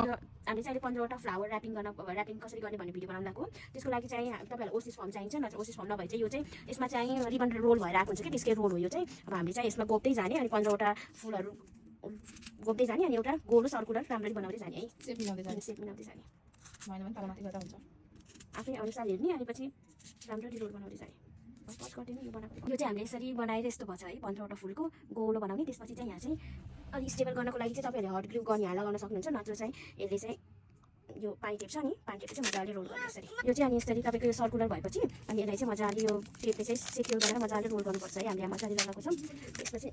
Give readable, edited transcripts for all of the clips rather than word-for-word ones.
हामीले चाहिँ अहिले 15वटा फ्लावर ऱ्यापिङ कसरी गर्ने भन्ने भिडियो बनाउन लागेको। त्यसको लागि चाहिँ तपाईँहरूलाई ओसिस फर्म चाहिन्छ, नत्र ओसिस फर्म नभए चाहिँ यो चाहिँ यसमा चाहिँ रिबन रोल भएर आएको हुन्छ कि त्यसकै रोल हो यो चाहिँ। अब हामीले चाहिँ यसमा गोप्दै जाने अनि 15वटा फुलहरू गोप्दै जाने अनि एउटा गोलो सर्कुलर राम्ररी बनाउँदै जाने है, सेप मिलाउँदै जाने, जाने भएन भने तलमाथि गर्दा हुन्छ। आफै अनुसार हेर्ने अनि पछि राम्ररी रोल बनाउँदै जाने। पज गरिदिनु यो बनाएको। यो चाहिँ हामीले यसरी बनाएर यस्तो भन्छ है 15वटा फुलको गोलो बनाउने। त्यसपछि चाहिँ यहाँ चाहिँ अलि स्टेबल गर्नको लागि चाहिँ तपाईँहरूले हट ग्लु गन यहाँ लगाउन सक्नुहुन्छ, नत्र चाहिँ यसले चाहिँ यो पानी टेप छ नि, पानी टेपले चाहिँ मजाले रोल गर्ने यसरी। यो चाहिँ अनि यसरी तपाईँको यो सर्कुलर भएपछि अनि यसलाई चाहिँ मजाले यो टेपले चाहिँ सेक्युर गरेर मजाले रोल गर्नुपर्छ है। हामीले यहाँ मजाले लगाएको छौँ, त्यसपछि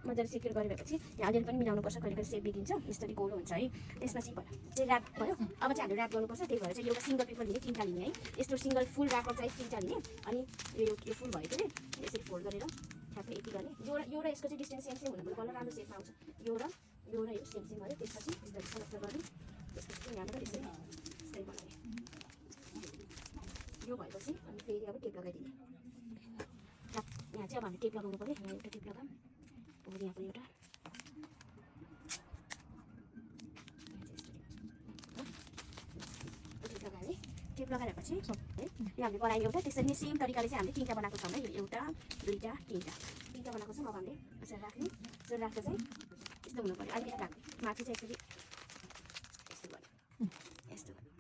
मजाले सेक्युर गरेपछि यहाँ अलिअलि पनि मिलाउनुपर्छ, कहिले कहिले सेप बिग्रिन्छ, यसरी गोलो हुन्छ है। त्यसपछि चाहिँ ऱ्याप भयो। अब चाहिँ हामीले ऱ्याप गर्नुपर्छ, त्यही भएर चाहिँ एउटा सिङ्गल पेपर लिने, 3टा लिने है। यस्तो सिङ्गल फुल ऱ्यापर चाहिँ 3टा लिने अनि यो फुल भएको चाहिँ यसरी फोल्ड गरेर ठ्याक्कै यति गर्ने। यो र यसको चाहिँ डिस्टेन्स सेम हुनुपर्छ, कलर राम्रो सेपमा आउँछ। यो र यो सेम भयो। त्यसपछि यसरी सलक्ट गर्ने, त्यसपछि चाहिँ यहाँबाट यसरी बनाउने। यो भएपछि अनि फेरि अब टेप लगाइदिने। यहाँ चाहिँ अब हामीले टेप लगाउनु पऱ्यो। यहाँ एउटा टेप लगाऊँ, अब यहाँ पनि एउटा टेप लगाएपछि है यहाँ हामीले बनायो एउटा। त्यसरी नै सेम तरिकाले चाहिँ हामीले 3टा बनाएको छौँ है। एउटा 2टा 3टा बनाएको छौँ। अब हामीले यसरी राख्ने, यसरी राख्दा चाहिँ यस्तो हुनु पऱ्यो। अलिकति राख्ने माथि चाहिँ यसरी यस्तो गर्ने, यस्तो गर्ने।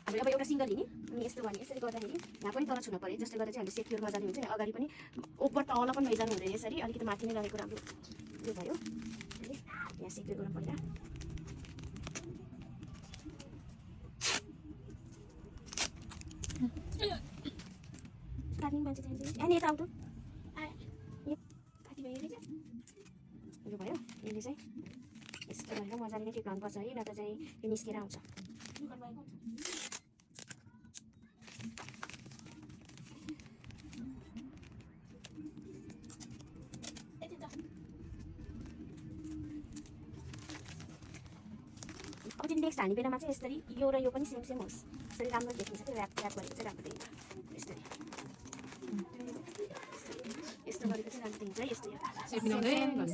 हामीले अब एउटा सिङ्गल लिने अनि यस्तो गर्ने। यसरी गर्दाखेरि यहाँ पनि तल छुनु पऱ्यो, जसले गर्दा चाहिँ हामीले सेक्युर मजाले हुन्छ। अगाडि पनि ओपर तल पनि लैजानु हुँदैन, यसरी अलिकति माथि नै लगेको राम्रो यो भयो। यहाँ सेक्युर गर्नु पर्यो। काट्ने मान्छे चाहिन्छ यहाँ यता आउँछ कति भयो यो भयो। यसले चाहिँ यस्तो गरेर मजाले नै टेप लाउनुपर्छ है, नत्र चाहिँ यो निस्केर आउँछ। अब चाहिँ नेक्स्ट हाल्ने बेलामा चाहिँ यसरी यो र यो पनि सेम होस्, यसरी राम्रो देखिन्छ कि ऱ्याप गरेको चाहिँ राम्रो देखिन्छ। यसरी यस्तो गरेको चाहिँ राम्रो देखिन्छ है। यस्तो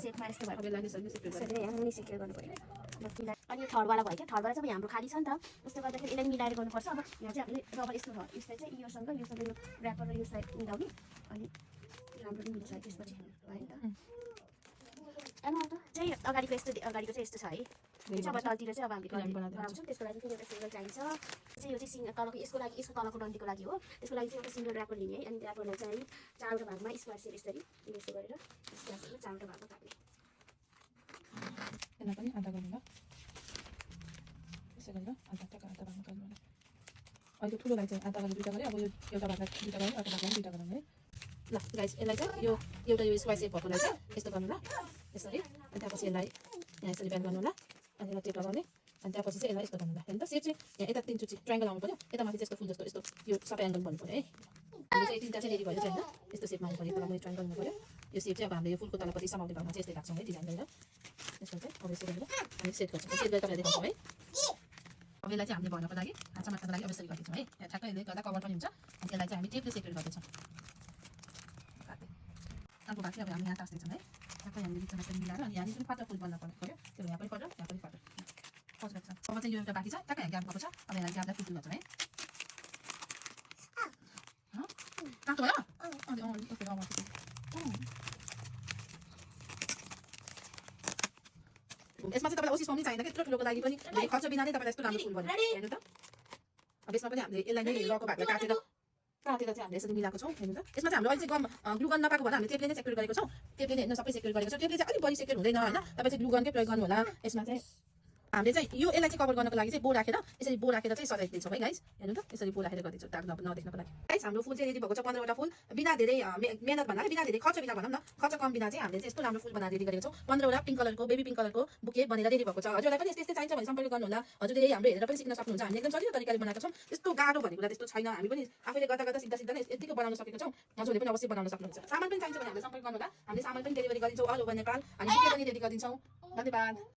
सेपमा यस्तो भयो, मुनि सेक्युर गर्नु पऱ्यो। अनि यो थर्डवाला भयो क्या, थर्डवाला चाहिँ हाम्रो खाली छ नि त, त्यस्तो गर्दाखेरि यसलाई मिलाएर गर्नुपर्छ। अब यहाँ चाहिँ हामीले डबल यस्तो भयो, यसलाई चाहिँ योसँग यो ऱ्यापर र यो साइड मिलाउने अनि राम्रो पनि मिल्छ। त्यसपछि भयो नि त। चाहिँ अगाडिको चाहिँ यस्तो छ है। अब तलतिर चाहिँ अब हामीले बनाउँछौँ, त्यसको लागि चाहिँ एउटा सिङ्गल चाहिन्छ। चाहिँ यो चाहिँ तलको यसको तलको डन्डीको लागि हो। त्यसको लागि चाहिँ एउटा सिङ्गल ऱ्यापर लिने है। अनि ऱ्यापरलाई चाहिँ 4वटा भागमा स्क्वायर सेप यसरी यस्तो गरेर स्क्वायर सेपमा 4वटा भागमा काट्ने। यसलाई पनि आधा गर्नु ल, यसो गरेर आधा भागमा गर्नु होला। अहिले ठुलोलाई चाहिँ आधा गरेर 2टा गरेँ। अब यो एउटा भागलाई 2टा गरेँ, अर्को भागलाई 2टा गरौँ है। ल गाइस, यसलाई चाहिँ यो एउटा यो स्क्वायर सेप भएकोलाई चाहिँ यस्तो गर्नु ल, यसरी। अनि त्यसपछि यसलाई यहाँ यसरी ब्यान्ड गर्नु होला अनि यसलाई टेप लगाउने। अनि त्यसपछि चाहिँ यसलाई यस्तो गर्नु होला। हेर्नु त सेप चाहिँ यहाँ यता 3चोटि ट्रायङ्गल आउनु पऱ्यो, यता माथि चाहिँ यस्तो फुल जस्तो यस्तो यो सबै एङ्गल भन्नु पऱ्यो है। हाम्रो चाहिँ 3टा चाहिँ रेडी भयो चाहिँ होइन, यस्तो सेपमा आउनु पऱ्यो। तल ट्रायङ्गल हुनु पऱ्यो। यो सेप चाहिँ अब हामीले यो फुलको तलपट्टि समाउने भागमा चाहिँ यस्तै राख्छौँ है, डिजाइन गरेर। यसमा चाहिँ अब यसो गरेर हामी सेट गर्छौँ। सेट गरेर तपाईँलाई देखाउँछौँ है। अब यसलाई चाहिँ हामीले भन्नको लागि समात्नको लागि अब यसरी गर्दैछौँ है। यहाँ ठ्याक्कै यसले गर्दा कभर पनि हुन्छ। अनि यसलाई चाहिँ हामी टेपले सेक्युर गर्दैछौँ। अर्को भाग चाहिँ अब हामी यहाँ टाँस्दैछौँ है। ठ्याक्कै हामीले बिचमा यसरी मिलाएर अनि यहाँ जुन फाटा फुल बन्न पऱ्यो त्यो यहाँ पनि फट यहाँ पनि फट पज गर्छ। अब चाहिँ यो एउटा बाँकी छ, ठ्याक्कै यहाँ ग्याप भएको छ। अब यसलाई ग्यापलाई फुल गर्छौँ है। काट्नु भयो यसमा चाहिँ तपाईँलाई ओसिस फर्म नै चाहिँदैन कि, यत्रो ठुलोको लागि पनि खर्च बिना नै तपाईँलाई यस्तो राम्रो फुल बन्यो। हेर्नु त, अब यसमा पनि हामीले यसलाई नै रको भागलाई काटेर चाहिँ हामीले यसरी मिलाएको छौँ। हेर्नु त, यसमा चाहिँ हाम्रो अहिले चाहिँ ग्लु गन नपाएको भएर हामीले टेपले नै सेक्युर गरेको छौँ। टेपले नै हेर्नु सबै सेक्युर गरेको छौँ। टेपले चाहिँ अलिक बढी सेक्युर हुँदैन होइन, तपाईँ चाहिँ ग्लु गनकै प्रयोग गर्नु होला। यसमा चाहिँ हामीले चाहिँ यसलाई चाहिँ कभर गर्नको लागि चाहिँ बो राखेर यसरी बो राखेर चाहिँ सजाइदिन्छौँ है गाइस। हेर्नु त, यसरी बो राखेर गरिदिन्छौँ दाग नदेख्नको लागि। गाइस हाम्रो फुल चाहिँ रेडी भएको छ 15वटा फुल। बिना धेरै मेहनत भन्दा बिना धेरै खर्च बिना भनौँ न, खर्च कम बिना चाहिँ हामीले चाहिँ यस्तो राम्रो फुल बनाएर रेडी गरेको छौँ। 15वटा पिङ्क कलरको बेबी पिङ्क कलरको बुके बनेर रेडी भएको छ। हजुरलाई पनि यस्तै चाहिन्छ भने सम्पर्क गर्नु होला। हजुरले यही हाम्रो हेरेर पनि सिक्न सक्नुहुन्छ। हामीले एकदम सजिलो तरिकाले बनाएको छौँ, त्यस्तो गाह्रो भन्ने कुरा त्यस्तो छैन। हामी पनि आफैले गर्दा सिक्दा नै यतिको बनाउन सकेको छौँ। हजुरले पनि अवश्य बनाउन सक्नुहुन्छ। सामान पनि चाहिन्छ भने हामीले सम्पर्क गर्नु होला। हामीले सामान पनि डेलिभरी गरिदिन्छौँ अल ओभर नेपाल। हामी बुके पनि रेडी गरिदिन्छौँ। धन्यवाद।